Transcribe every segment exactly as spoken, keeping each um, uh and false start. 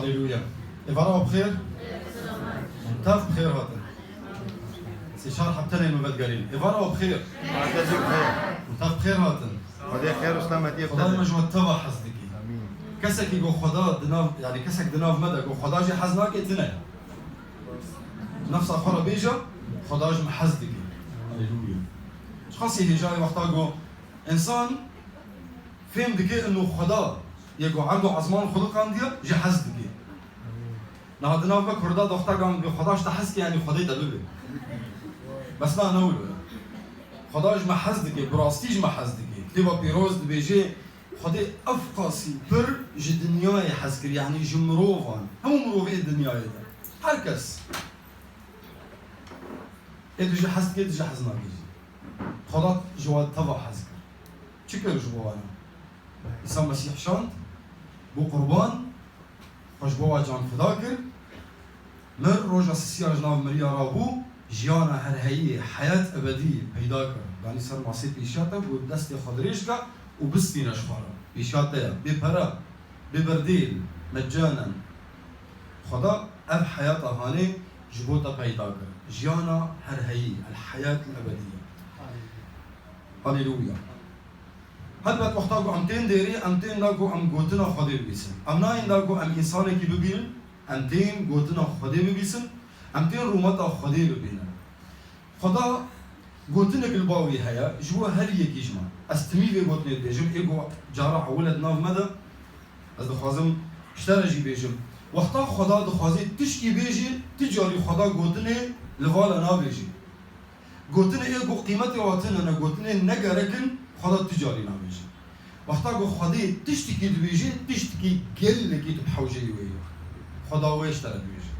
Haleluya. Êvara we bi xêr. Hûn tev bi xêr hatin. Sê çar hepte neyê min vedigerîn. Êvara we bi xêr. Hûn tev bi xêr hatin. Xwedê xêr û selametiyê bide. Xwedayê me ji we teva hez dike. Amîn. Kesekî ku Xweda di nav, yanî kesek di nav me de ku Xweda jê hez nake, tune ye. Nefsa xwe re bêje, Xweda ji min hez dike. Haleluya. Çiqasî hêja ye wexta ku însan fêm dike ino Xweda yê ku erd û ezman xweliqandiye, jê hez dike. Niha di nav me Kurda doxta gan bi Xweda ji te hez ke, yanî Xwedê te bibe. Bes na ne wilo ye. Xweda ji me hez dike, bi rastî ji me hez dike. Kitêba Pîroz dibêje, Xwedê ev qasî pir ji dinyayê hez kir, yanî ji mirovan, hemû mirovê dinyayê de. Her kes. Ê tu jê hez dike, tu jê hez nake jî. Xweda ji we teva hez kir. Çi kir ji bo wana? Îsa Mesîh şand, bû qurban, xwe ji bo we can fida kir, mir, roja sisiya ji nav miriya rabû, jiyana herheyî, heyat ebedî peyda kir. Danî ser masê pêşiya te, got, destê xwe dirêj ke û bistîne ji xwe re. Pêşiya te ye, bê pere, bê berdêl, meccanen. Xweda ev heyata hanê ji bo te peyda kir. Jiyana herheyî, el heyat el ebedîye. Haleluya. Helbet wexta ku em tên dêrê, em tên da ku em gotina Xwedê bibîsin. Em nayên da ku em însanekî bibînin, em tên gotina Xwedê bibîsin, em tên rûmeta Xwedê bibînin. Xweda gotinek li ba wî heye, ji bo her yekî ji me. Ez timî vê gotinê dibêjim, ê ku cara ewil e di nav me de, ez dixwazim ji te re jî bêjim. Wexta Xweda dixwaze tişkî bêjî, tu carî Xweda gotinê li va le nabêjî. Gotinê ê ku qîmetê wa tune ne, gotinê ne gerek in, Xweda tu carî nabêje. Wexta ku Xwedê tiştekî dibêje, tiştekî gelekî tu bi hewceyî wê ye. Xweda wê ji te re dibêje.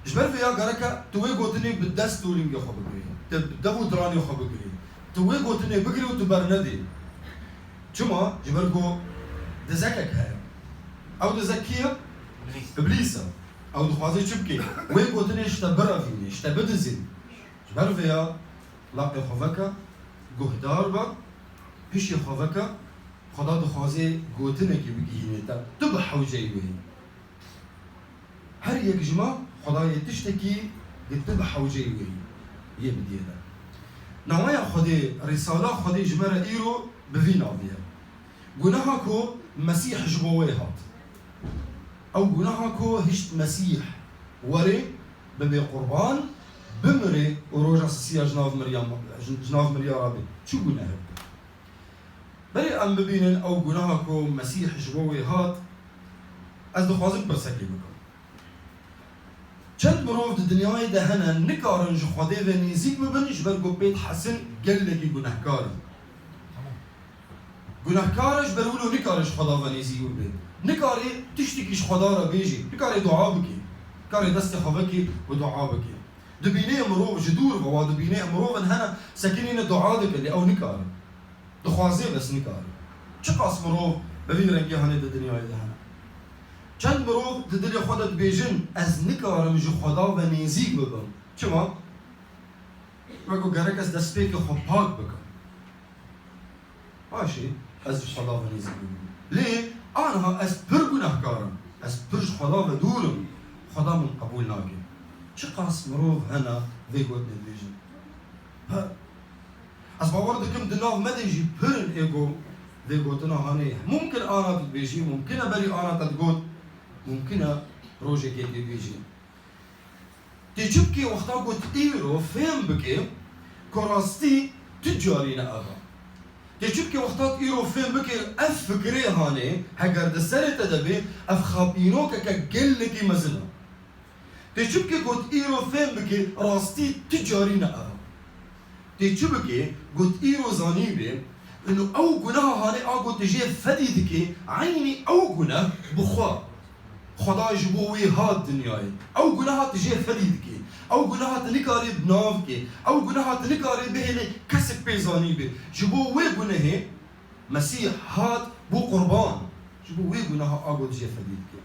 Ji ber vê ya gereke tu wê gotinê bi dest û lingê xwe bigirî. Tu bi dev û diranê xwe bigirî. Tu wê gotinê bigirî û tu bernedî. Çima? Ji ber ku dizekek heye. Ew dizek kî ye? Îblîs. Îblîs e. Ew dixwaze çi bike? Wê gotinê ji te birevîne, ji te bidizin. Ji ber vê ya laqê xwe veke, guhdar be, hişê xwe veke, Xweda dixwaze gotinekê bigihîne te. Tu bi hewceyî wê yî. Her yek ji me Xwedayê tiştekî gi tu bi hewceyî wê yî, yê bidiyê te. Nameya Xwedê, rîsala Xwedê ji me re îro bi vî navî ye. Guneha ku Mesîh ji bo wê hat. Ew guneha ku hişt Mesîh were, bibe qurban, bimire û roja sisiya ji nav miriya, ji, ji nav miriya rabe. Çi gunehek bû? Berê em bibînin ew guneha ku Mesîh ji bo wê hat, ez dixwazim pirsekê bikim. Çend mirov di dinyayê de hene nikarin ji Xwedê ve nêzîk bibin, ji ber ku pê dihesin gelekî gunehkar in. Gunehkar e, ji ber wilo nikare ji Xweda ve nêzîk bibe. Nikare tiştekî ji Xweda re bêje, nikare dua bike. Nikare destê xwe veke û dua bike. Dibîne mirov ji dûr ve, wa dibîne mirov in hene sekinîne dua dikin, lê ew nikare. Dixwaze bes nikare. Çiqas mirov bi vî rengî hanê di dinyayê de hene. Çend mirov di dilê xwe de dibêjin, ez nikarim ji Xweda ve nêzîk bibim. Çima? Weko gerek ez destpêkê xwe pak bikim. Paşê ez ji Xweda ve nêzîk bibim. Lê aniha ez pir gunehkar im. Ez pir ji Xweda ve dûr im. Xweda min qebûl nake. Çiqas mirov hene vê gotinê dibêjin. Pir. Ez bawer dikim di nav me de jî pir in ê ku vê gotina hanê. Mumkin ana tu dibêjî, mumkin e berî ana te digot, mumkin e rojekê tê bêjî. Tê çi bikê wexta ku tu îro fêm bikê ku rastî tu carî ne ev e. Tê çi bikê wexta tu îro fêm bikê ev fikirê hanê heger di serê te de bê, ev xapînokeke gelekî mezin e. Tê çi bikê ku tu îro fêm bikê rastî tu carî ne ev e. Tê çi bikê ku tu îro zanîbê, ino ew guneha hanê a ku tu jê fedî dikê, eynî ew guneh bi xwe. Xweda ji bo wê hat dinyayê. Ew guneha tu jê fedî dikê. Ew guneha tu nikarê bi nav bikê. Ew guneha tu nikarê bihêlê kesek pê zanî bê. Ji bo wê gunehê Mesîh hat bû qurban. Ji bo wê guneha a ku tu jê fedî dikê.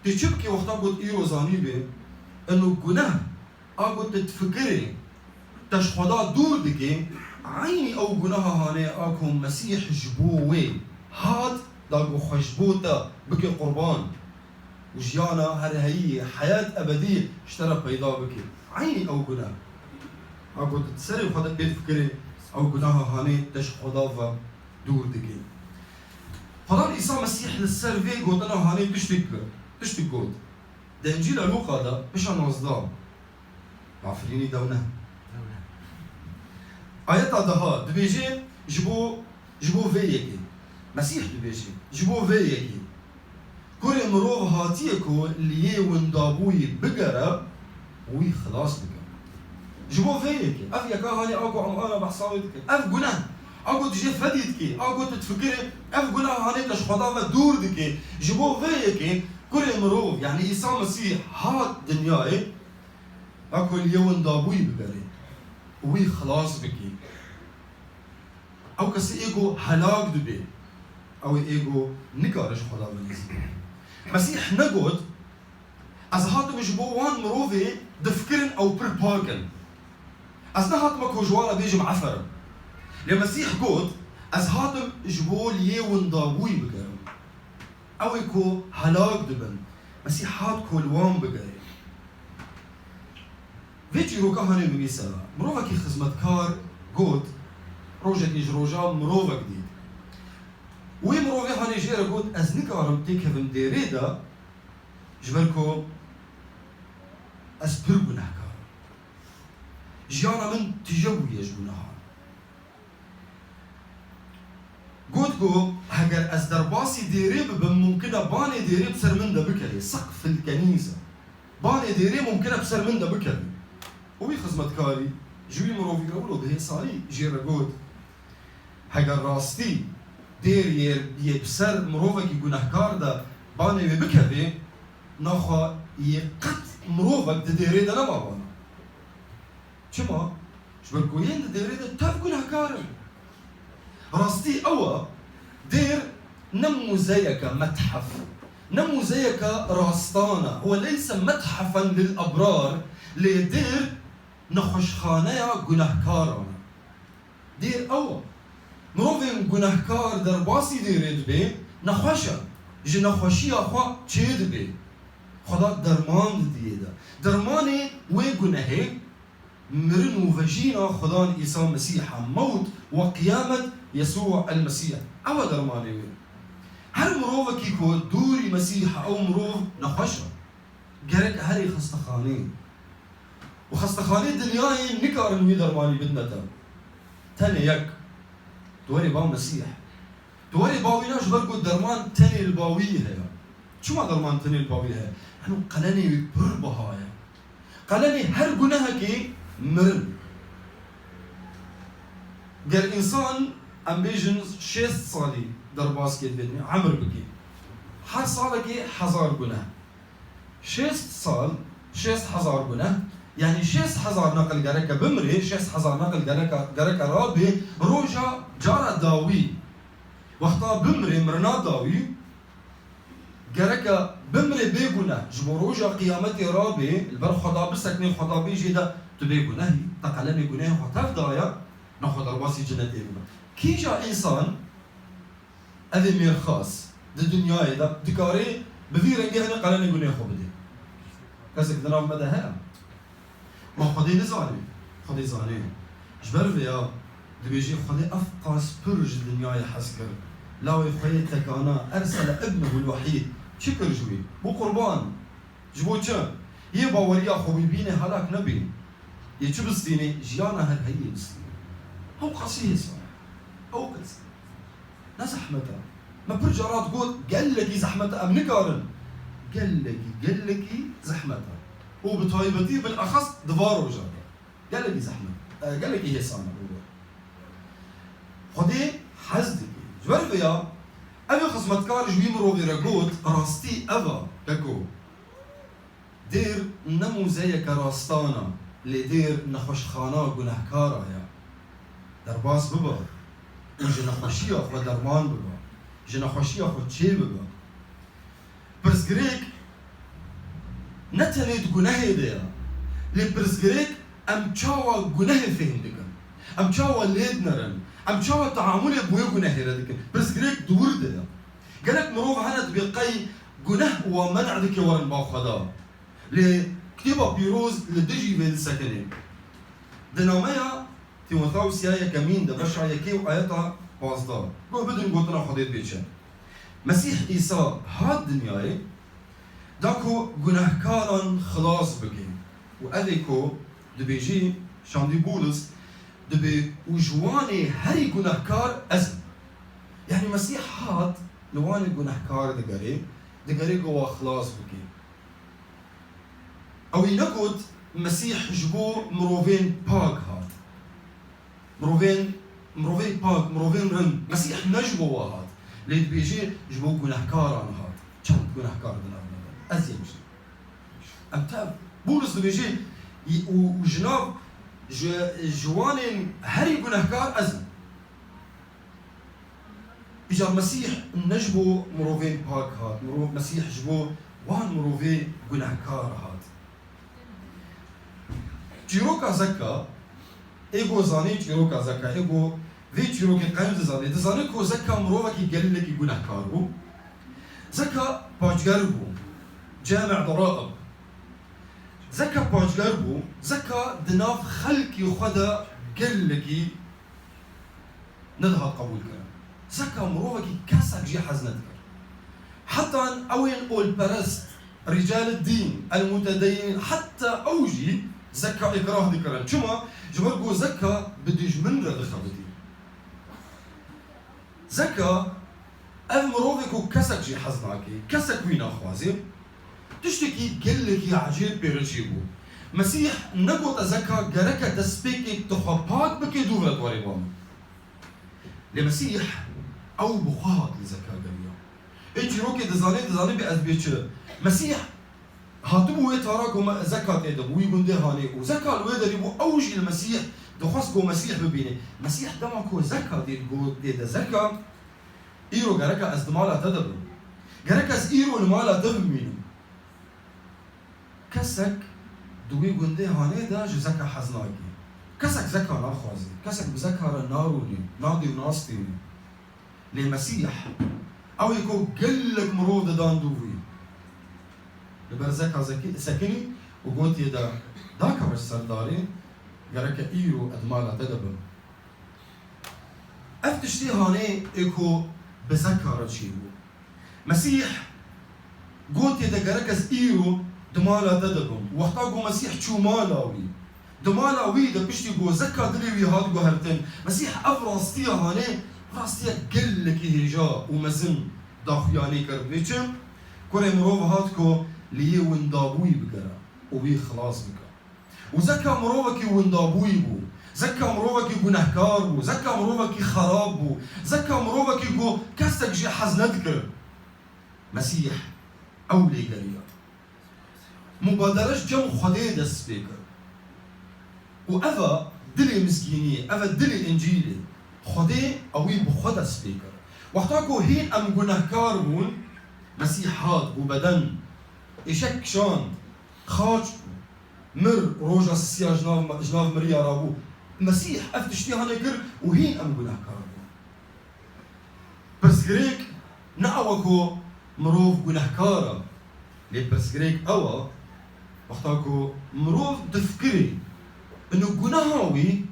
Tu çi bikê wexta ku tu îro zanî bê? Eno guneh a ku tu difikirê, te ji Xweda dûr dikê, eynî ew guneha hanê a ku Mesîh ji bo wê hat, Da ku xwe ji bo te bike qurban û jiyana herheyî, heyat ebedî ji te re peyda bike. Eynî ew guneh. A ku tu serê xwe de pê difikirî, ew guneha hanê te ji Xweda ve dûr dike. Xwedan Îsa Mesîh li ser vê gotina hanê tiştek, tiştek got. Di Încîla Lûqa de pişa nozdeh. Afirînî dewne. Ayeta deha dibêje, ji bo, ji bo vê yekê. Mesîh dibêje, ji bo vê yekê. Kurê mirov hatiye ku li yê windabûyî bigere, wî xilas bike. Ji bo vê yekê. Ev yeka hanê a ku em ana behsa wê dikin. Ev guneh. A ku tu jê fedî dikî, a ku tu difikirî, ev guneh hanê te ji Xweda ve dûr dike. Ji bo vê yekê kurê mirov, yanî Îsa Mesîh hat dinyayê, a ku li yê windabûyî bigerê. Wî xilas bikî. Ew kesê ê ku helak dibe, ew ê ku nikare ji Xweda ve nêzîk be. Mesîh negot, "Ez hatim ji bo wan mirovê difikirin ew pir pak in. Ez nehatime ku ji wan re bêjim eferin." Lê Mesîh got, "Ez hatim ji bo li yê windabûyî bigerim." Ew ê ku helak dibin, Mesîh hat ku li wan bigere. Vê çîroka hanê binivîse, mirovekî xizmetkar got, rojekî ji rojan mirovek dît. Wê mirovê hanê jê re got, "Ez nikarim têkevim dêrê de, ji ber ku ez pir gunehkar im. Jiyana min tije bûye ji gunehan." Got ku, "Heger ez derbasî dêrê bibim, mumkin e banê dêrê bi ser min de bikeve, sekf il kenîze. Banê dêrê mumkin e bi ser min de bikeve." Û wî xizmetkarî ji wî mirovî re wilo bi hêsanî jê re got, "Heger rastî dêr yê, yê bi ser mirovekî gunehkar de banê wê bikeve, naxwe yê qet mirovek di dêrê de nema bana." Çima? Ji ber ku yên di dêrê de tev gunehkar in. Rastî ew e, dêr ne muzeyeke methef, ne muzeyeke rastan e. Huwe leyse methafen lil ebrar, lê dêr nexweşxaneya gunehkaran e. Dêr ew e. Mirovên gunehkar derbasî dêrê dibe, nexweş e. Ji nexweşiya xwe çê dibe. Xweda derman didiyê de. Dermanê wê gunehê mirin û vejîna Xwedan Îsa Mesîh e, mewt we qiyamet Yesû el Mesîh. Ew e dermanê wê. Her mirovekî ku dûrî Mesîh e, ew mirov nexweş e. Gerek herî xestexaneyê. Û xestexaneyê dinyayê nikarin wî dermanî bidine te. Tenê yek. Tu werê ba Mesîh. Tu werê ba wî ne ji ber ku derman tenê li ba wî heye. Çima derman tenê li ba wî heye? Heno qelenê wî pir biha ye. Qelenê her gunehekê mirin. Ger însan, em bêjin, şêst salî derbas kê divê emir bikê. Her salekê hezar guneh. Şêst sal, şêst hezar guneh, yanî şêst hezar neqil gereke bimrê, şêst hezar neqil gereke, gereke rabê, roja cara dawî, wexta bimrê, mirina dawî, gereke bimrê bê guneh, ji bo roja qiyametê rabê, li ber Xweda biseknê, Xweda bê jê de tu bê guneh î, te qelemê gunehê xwe tev daye, nexwe derbasî cinetê bibe. Kîja însan, Ev ê mêrxas di dinyayê de dikarê bi vî rengê hinî qelemê gunê xwe bidê? Kesek di nav me de heye? Ma Xwedê nizanê? Xwedê zanê. Ji ber vê ya dibêjê Xwedê ev qas pir ji dinyayê hez kir. Lawê xwe yê tekana, ersele ibnehul wehîd. Çi kir ji wî? Bû qurban. Ji bo çi? Yê baweriya xwe wî bînê helak nebî. Yê çi bistînê? Jiyana her heyî bistînê. Ew qasî hêsan e. Ew kes. Ne zehmet e. Me pir cara digot, gelekî zehmet e, em nikarin. Gelekî, gelekî zehmet e. Û bi taybetî, bilexas di va roja de. Gelekî zehmet, e, gelekî hêsan e. Xwedê hez dike. Ji ber vê ya, ev ê xizmetkar ji wî mirovê re got, rastî ev e, keko. Dêr ne mûzeyeke rastan e, lê dêr nexweşxana gunehkara ye. Derbas bibe û ji nexweşiya xwe derman bibe, ji nexweşiya xwe çê bibe. Pirsgirêk ne tenê di gunehê de ye, lê pirsgirêk em çawa gunehê fêm dikin, em çawa lê dinerin, em çawa teamulê bi wê gunehê re dikin. Pirsgirêk di wir de ye. Gelek mirov hene dibê qey guneh û wan men'e dike werin ba Xweda. Lê Kitêba Pîroz li dijî vê disekine. Di nameya Tîmotewsya yekemîn de beşa yekê û ayeta pazdeh. Guh bidin gotina Xwedê dibê çi. Mesîh Îsa hat dinyayê da ku gunehkaran xilas bike. Û ev ê ku dibêjî şandî Bûlis, dibê û ji wanê herî gunehkar ez im. Yanî Mesîh hat li wanê gunehkar digerê, digerê ku wa xilas bike. Ew ê negot Mesîh ji bo mirovên pak hat. Mirovên, mirovên pak, mirovên rind. Mesîh ne ji bo wa hat. Lê dibêje ji bo gunehkaran hat. Çend gunehkar di nav me de. Ez yek jî. Em tev. Bûlis dibêje û, û ji nav ji, ji wanên herî gunehkar ez im. Îcar Mesîh ne ji bo mirovên pak hat, mirov, Mesîh ji bo wan mirovê gunehkar hat. Çîroka Zeka, ê ku zanê çîroka Zeka, ê ku vê çîrokê qeym dizanê, dizanê ku Zeka mirovekî gelekî gunehkar bû. Zeka paçger bû, cemê deraib. Zeka paçger bû, Zeka di nav xelkê xwe de gelekî nedihat qebûl kirin. Zeka mirovekî kesek jî hez nedikir. Heta ewên olperest, rîcal dîn, el mutedeyyin, heta ew jî Zeka îkrah dikirin. Çima? Ji ber ku Zeka bi dijmin re dixebitî. Zeka, ev mirovê ku kesek jî hez nake, kesek wî naxwaze, tiştekî gelekî ecêb pê re çêbû. Mesîh negote Zeka gereke destpêkê tu xwe pak bike dûv re warê ba min. Lê Mesîh ew bi xwe hat li Zeka geriya. Ê çîrokê dizanê, dizanê bê ez bê çi. Mesîh hatibû wê tara ku me Zeka tê de bû, wî gundê hanê û Zeka li wê derî bû, ew jî li Mesîh dixwest ku Mesîh bibîne. Mesîh dema ku Zeka dît, got tê de, Zeka, îro gereka ez di mala te de bim. Gerek ez îro li mala te bimînim. Kesek di wî gundê hanê de ji Zeka hez nake. Kesek Zeka naxwaze. Kesek bi Zeka re narûnê, nadê û nastîne. Lê Mesîh, ew ê ku gelek mirov didan dûvî, li ber Zeka zeki-, sekinî û gotiye de, dakeve ji ser darê, gereke îro ez di mala te de bim. Ev tiştê hanê ê ku bi Zeka re çêbû. Mesîh gotiye de, gerek ez îro di mala te de bim. Wexta ku Mesîh çû mala wî, di mala wî de piştî ku Zeka dilê wî hat guhertin, Mesîh ev rastiya hanê, rastiya gelekî hêja û mezin daxuyanî kir. Vê çi? Kurê mirov hat ku li yê windabûyî bigere û wî xilas bike. Û Zeka mirovekî windabûyî bû. Zeka mirovekî gunehkar bû. Zeka mirovekî xerab bû. Zeka mirovekî ku kesek jî hez nedikir. Mesîh ew lê geriya. Mubadere ji cem Xwedê dest pê kir. Û eva dilê mizgîniyê, eva dilê Încîlê. Xwedê ewî bi xwe dest pê kir. Wexta ku hîn em gunehkar bûn, Mesîh hat, bû beden, êşek kişand, xaç bû. Mir, roja sisiya ji nav, ji nav miriya rabû. Mesîh ev tiştî hane kir û hîn em gunehkar bûn. Pirsgirêk ne ew e ku mirov gunehkar e. Lê pirsgirêk ew e, wexta ku mirov difikirê ino guneha wî,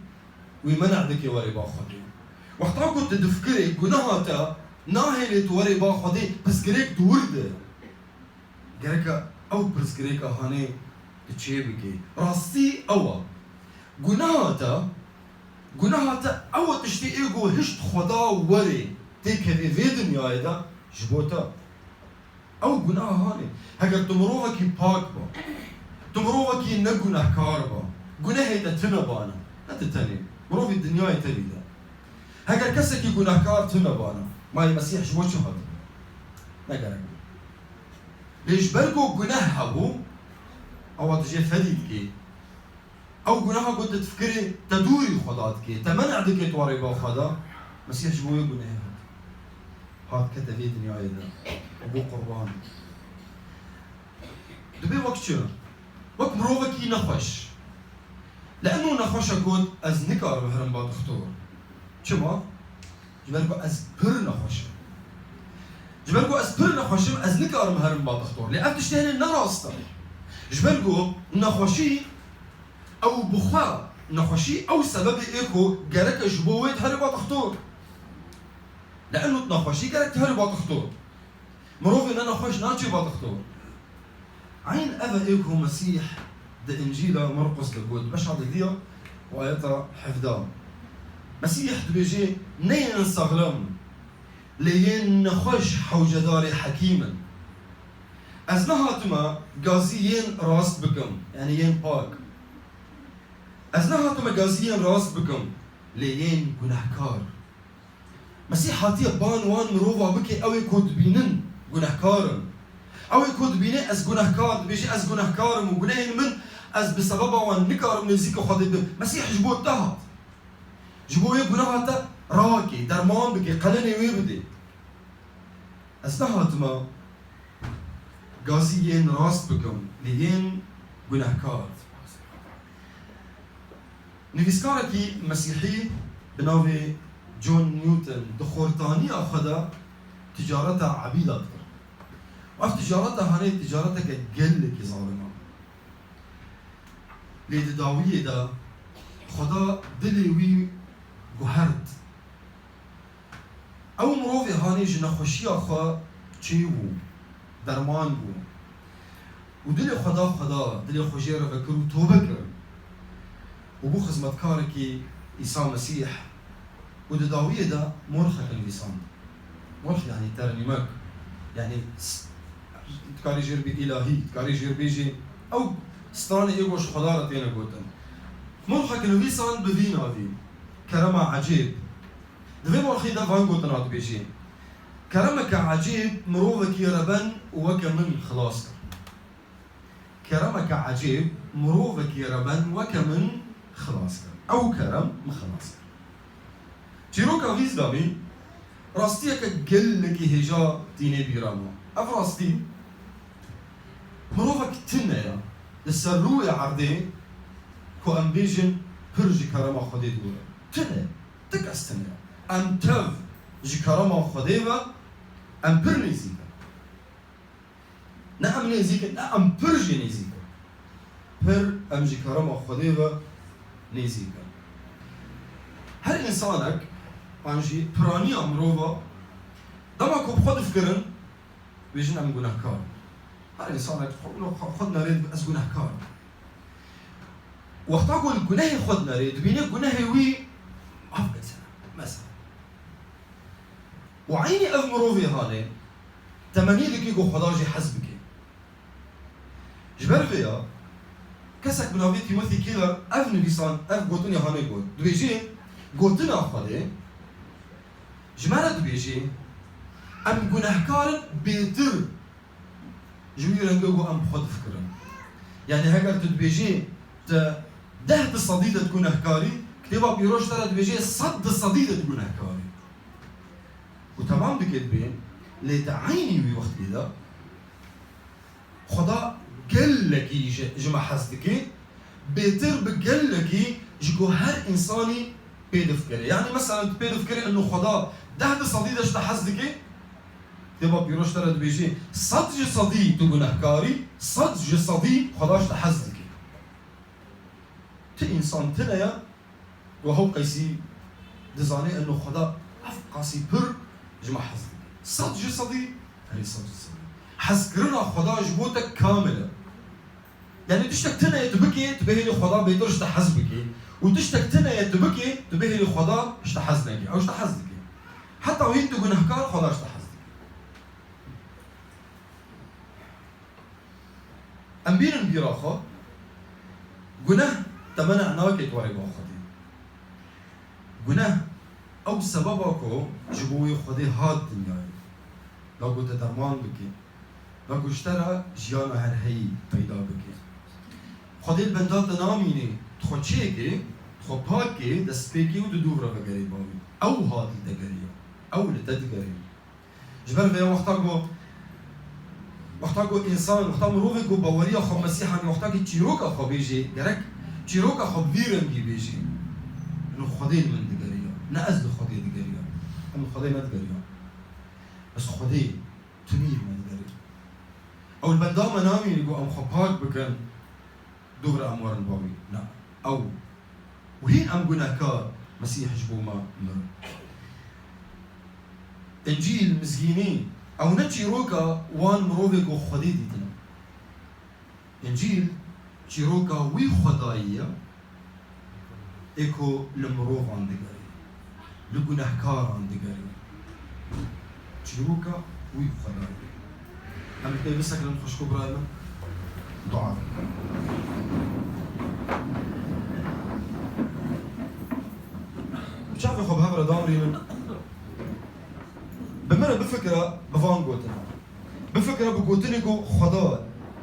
wî men'e dike werê ba Xwedê. Wexta ku tu difikirê guneha te nahêlê tu werê ba Xwedê, pirsgirêk di wir de. Gereke ew pirsgirêka hanê tu çê bikî. Rastî ew e. Guneha te, guneha te ew e tiştê ê ku hişt Xweda werê têkevê vê dinyayê de ji bo te. Ew guneha hanê. Heger tu mirovekî pak ba, tu mirovekî ne gunehkar ba, gunehê te tune bana, ne tu tenê, mirovî dinyayê te vî de. Heger kesekî gunehkar tune bana, mayê Mesîh ji bo çi hat? Ne gerek bû. Lê ji ber ku guneh hebû, ewa tu jê fedî dikê. Ew guneha ku tu difikirê, te dûrî Xweda dikê, te men'e dikê tu warê ba Xweda. Mesîh ji bo wê gunehê hat. Hat kete vê dinyayê de. Û bû qurban. Dibê wek çi? Wek mirovekî nexweş. Li eno nexweş e got, ez nikarim herim ba dixtor. Çima? Ji ber ku ez pir nexweş im. Ji ber ku ez pir nexweş im, ez nikarim herim ba dixtor. Lê ev tiştê hinê ne rast e. Ji ber ku nexweşî ew bi xwe, nexweşî ew sebebê ê ku gerek e ji bo wê diherê ba dixtor. Li enût nexweşî gerek diherê ba dixtor. Mirovê ne nexweş naçê ba dixtor. Eyn ev e ê ku Mesîh di Încîla Marqus de got, beşa duduya û ayeta hevda. Mesîh dibêje, ne yên sexlem, lê yên nexweş hewcedarê hekîm in. Ez nehatime gazî yên rast bikim, yanî yên pak. Ez nehatime gazî yên rast bikim, lê yên gunehkar. Mesîh hatiye ban wan mirova bike, ew ê ku dibînin gunehkar in. Ew ê ku dibîne ez gunehkar, dibêje ez gunehkar im û gunehên min, ez bi sebeba wan nikarim nêzîkî Xwedê bim. Mesîh ji bo te hat. Ji bo wê guneha te rake, derman bike, qelenê wê bide. Ez nehatime gazî yên rast bikim, lê yên gunehkar. Nivîskarekî Mesîhî bi navê John Newton di xortaniya xwe de ticareta ebîda dikir. Ev ticareta hanê ticareteke gelekî zalim e. Lê di dawiyê de Xweda dilê wî guhert. Ew mirovê hanê ji nexweşiya xwe çêbû, derman bû. Û dilê xwe da Xweda, dilê xwe jê re vekir û tobe kir. Û bû xizmetkarekî Îsa Mesîh. Û di dawiyê de morxek nivîsand. Morx yanî ternimek. Yanî s-, dikarî jê re bê îlahî, dikarî jê re bêjî. Ew stranê ê ku ji Xweda re têne gotin. Morxek nivîsand bi vî navî. Kerema ecêb. Di vê morxî de van gotina dibêjî. Keremeke ecêb mirovekî reben û weke min xilas kir. Keremeke ecêb mirovekî reben weke min xilas kir. Ew kerem min xilas kir. Çîroka vî zilamî rastiyeke gelekî hêja tînê bîra me. Ev rastî mirovek tune ye li ser rûyê erdê ku em bêjin pir ji kerema Xwedê dûr e. Tune, ti kes tune ye. Em tev ji kerema Xwedê ve em pir nêzîk in. Ne em nêzîk in, ne em pir jî nêzîk in. Pir em ji kerema Xwedê ve nêzîk in. Her însanek, an jî piraniya mirova, dema ku bi xwe difikirin, bêjin em gunehkar in. Her însanek xwe, xwe, xwe dinêre, ez gunehkar im. Wexta ku li gunehê xwe dinêre, dibîne gunehê wî, af, mesela, mesela. Û eynî ev mirovê hanê temennî dike ku Xweda jê hez bike. Ji ber vê ya, kesek bi navê Timothy Keller ev nivîsan, ev gotinê hanê got. Dibêjê, gotina Xwedê ji me re dibêjê, em gunehkar in bêtir ji wî rengê ku em bi xwe difikirin. Yanî heger tu dibêjî tu deh di sedî de di gunehkarî, Kitêba Pîroz te re dibêje sed di sedî de di gunehkarî. Û temam dike dibê, lê di eynî wî wextî de Xweda gelekî ji, ji me hez dike, bêtir bi gelekî ji ku her însanî pê difikire. Yanî, meselen, tu pê difikirî inu Xweda deh di sedî de ji te hez dike, Kitêba Pîroz te re dibêje, sed ji sedî tu gunehkarî, sed ji sedî Xweda ji te hez dike. Ti însan tune ye, ku hew qeysî dizane inu Xweda ev qasî pir ji me hez dike. Sed ji sedî, erê sed ji sedî. Hezkirina Xweda ji bo te kamil e. Yanî tiştek tune ye tu bikê, tu bêhêlî Xweda bêtir ji te hez bikê. Û tiştek tune ye tu bikê, tu bêhêlî Xweda ji te hez nekê. Ew ji te hez dike. Heta wî tu gunehkar Xweda ji te hez dike. Em bînin bîra xwe. Guneh te mena nake tu warê ba Xwedê. Guneh ew sebeba ku ji bo wê Xwedê hat dinyayê. Da ku te derman bike. Da ku ji te re jiyana herheyî peyda bike. Xwedê li benda te namîne, tu xwe çêke, tu xwe pak ke, destpêkê û tu dûv re vegerê bavê. Ew hat li te geriya. Ew li te digere. Ji ber vê wexta ku, wexta ku însan, wexta mirovê ku baweriya xwe Mesîh anî, wexta ku çîroka xwe bêjê, gerek çîroka xwe bi vî rengî bêjê. Min Xwedê li min digeriya. Ne ez li Xwedê digeriya. Em li Xwedê nedigeriya. Ez Xwedê timî me digerê. Ew li benda me namîne ku em xwe pak bikin, dûvra em werin ba wî. Na, ew û hîn em gunehkar, Mesîh ji bo me mir. Încîl, mizgînî, ew ne çîroka wan mirovê ku Xwedê dîtine. Încîl çîroka wî Xwedayî ye, ê ku li mirovan digerê, li gunehkaran digerê. Çîroka wî Xwedayî. Em pê bisekirin xwişk û birayê min. Dua bikin. Çavê xwe bi hev re damrînin. Bi min re bifikire bi van gotinan. Bifikire bi gotinê ku Xweda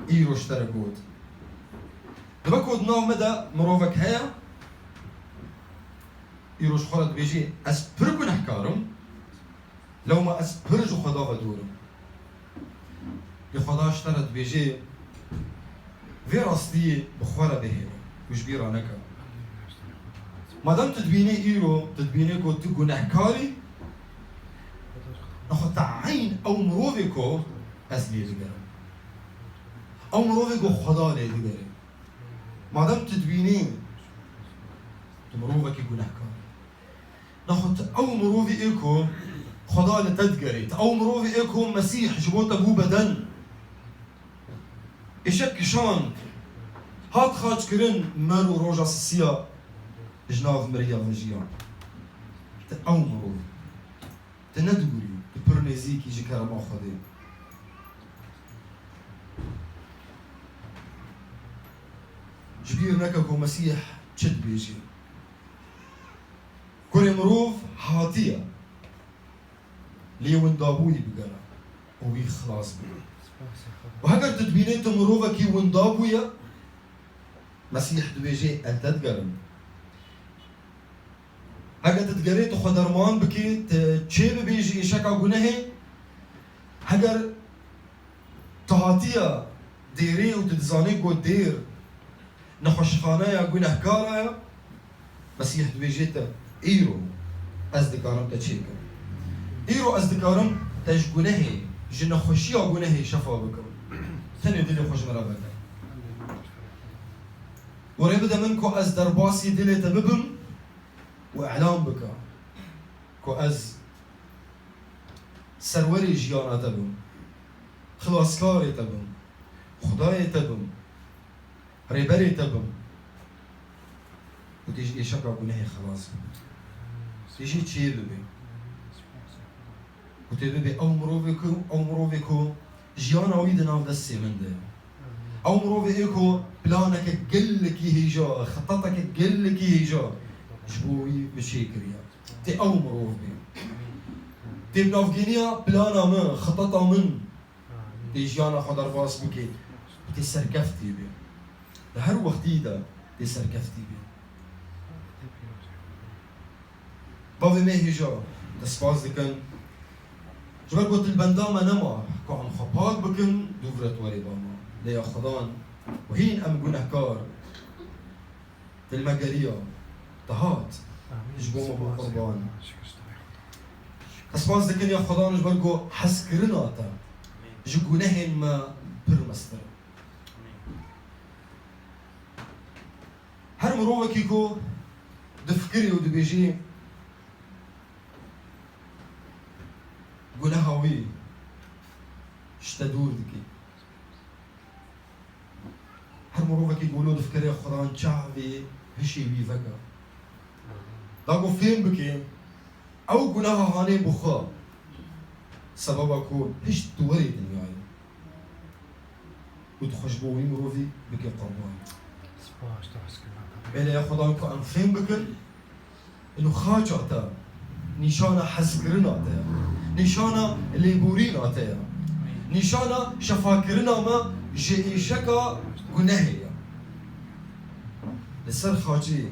îro ji te re got. Dibe ku di nav me de mirovek heye, îro ji xwe re dibêjê, ez pir gunehkar im, lewma ez pir ji Xweda ve dûr im. Lê Xweda ji te re dibêjê, vê rastiyê bi xwe re bihêle û ji bîra neke. Madem tu dibînî îro, tu dibînî ku tu gunehkar î, nexwe te eyn ew mirovê ku ez lê digerim. Ew mirovê ku Xweda lê digere. Madem tu dibînî tu mirovekî gunehkar î. Nexwe tu ew mirovî ê ku Xweda li te digerê, tu ew mirovî ê ku Mesîh ji bo te bû beden. Êşek kişand, hat xaçkirin, mer û roja sisiya ji nav miriya ve jiyan. Tu ew mirovî. Tu ne dûr î, tu pir nêzîk î ji kerema Xwedê. Ji bîr neke ku Mesîh çi dibêjê. Kurê mirov hatiye, lê windabûyî bigere û wî xilas bike. Û heger tu dibînî tu mirovekî windabû ye, Mesîh dibêjê, ez te digerim. Heger tu digerê tu xwe derman bikî, tu çê bibî ji êşeka gunehê, heger tu hatiye dêrê û tu dizanî ku dêr nexweşxaneya gunehkara ye, Mesîh dibêjê te, îro ez dikarim te çêkim. Îro ez dikarim te ji gunehê, ji nexweşiya gunehê şefa bikim. Tenê dilê xwe ji min re veke. Û rê bide min ku ez derbasî dilê te bibim û îlan bikim ku ez serwerê jiyana te bim, xilaskarê te bim, Xwedayê te bim, rêberê te bim û tê ji êşeka gunehê xelas bim. Tê jê çê bibê. Ku tê bibê ew mirovê ku, ew mirovê ku jiyana wî di nav destê min de ye. Ew mirovê ê ku planeke gelekî hêja, xetateke gelekî hêja ji bo wî min çêkiriye. Tê ew mirov bê. Tê bi navgêniya plana min, xetata min, tê jiyana xwe derbas bike. Tê serkeftî bê. Di her wextî de tê serkeftî bê. Bavê me hêja, te spas dikin. Ji ber ku tu li benda me nema, ku em xwe pak bikin, dûv re tu werê ba me. Lê ya Xudan, û hîn em gunehkar, tu li me geriya, tu hat, ji bo me bû qurban. Te spas dikin ya Xudan ji ber ku hezkirina te ji gunehên me pir mestir e. Her mirovekî ku difikirî û dibêjî guneha wî ji te dûr dike. Her mirovekî ku wilo difikire Xudan çavê hişê wî veke. Da ku fêm bike, ew guneha hanê bi xwe. Sebeba ku hişt tu werê dinyayê. Û tu xwe ji bo wî mirovî bike qurban. Spas, tu hezkirina te. Belê ya Xudan ku em fêm bikin, inu xaça te, nîşana hezkirina te ye, nîşana lêborîna te ye, nîşana şefakirina me ji êşeka gunehê ye. Li ser xacê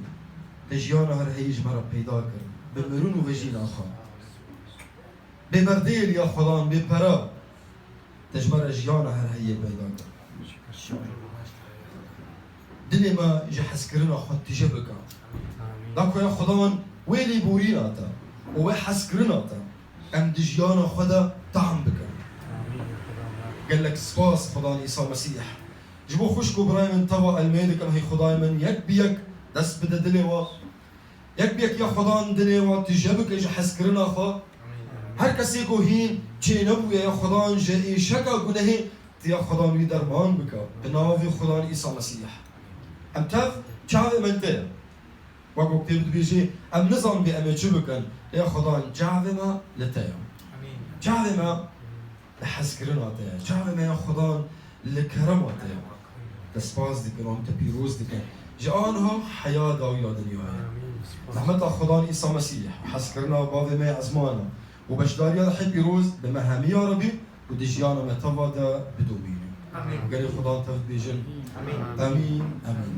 te jiyana her heyî ji me re peyda kir, bi mirin û vejîna xwe. Bê berdêl ya Xudan, bê pere, te ji me re jiyana her heyê peyda kir. Dilê me ji hezkirina xwe tije bike. Da ku ya Xudan wê lêborîna te û wê hezkirina te em di jiyana xwe de tam bikin. Gelek spas Xudan Îsa Mesîh. Ji bo xwişk û birayê min teva elmê dikim, hey Xudayê min, yek bi yek dest bide dilê wan. Yek bi yek ya Xudan dilê wan tije bike ji hezkirina xwe. Her kesê ku hîn çênebûye ya Xudan ji êşeka gunehê, tu ya Xudan wî derman bike. Bi navê Xudan Îsa Mesîh. Em tev çavê me li te ye. Wek ku kitêb dibêje, em nizanibê em ê çi bikin. Lê Xudan çavê me li te ye. Çavê me li hezkirina te ye. Çavê me ya Xudan li kerema te ye. Te spas dikin, em te pîroz dikin. Ji aniha heya dawî ya dinyayê. Rehmeta Xudan Îsa Mesîh, hezkirina bavê me ya ezmana û beşdariya Rihê Pîroz bi me hemiya re bî û di jiyana me teva de bidomîne. Gelê Xudan tev dibêjin. Emîn, emîn.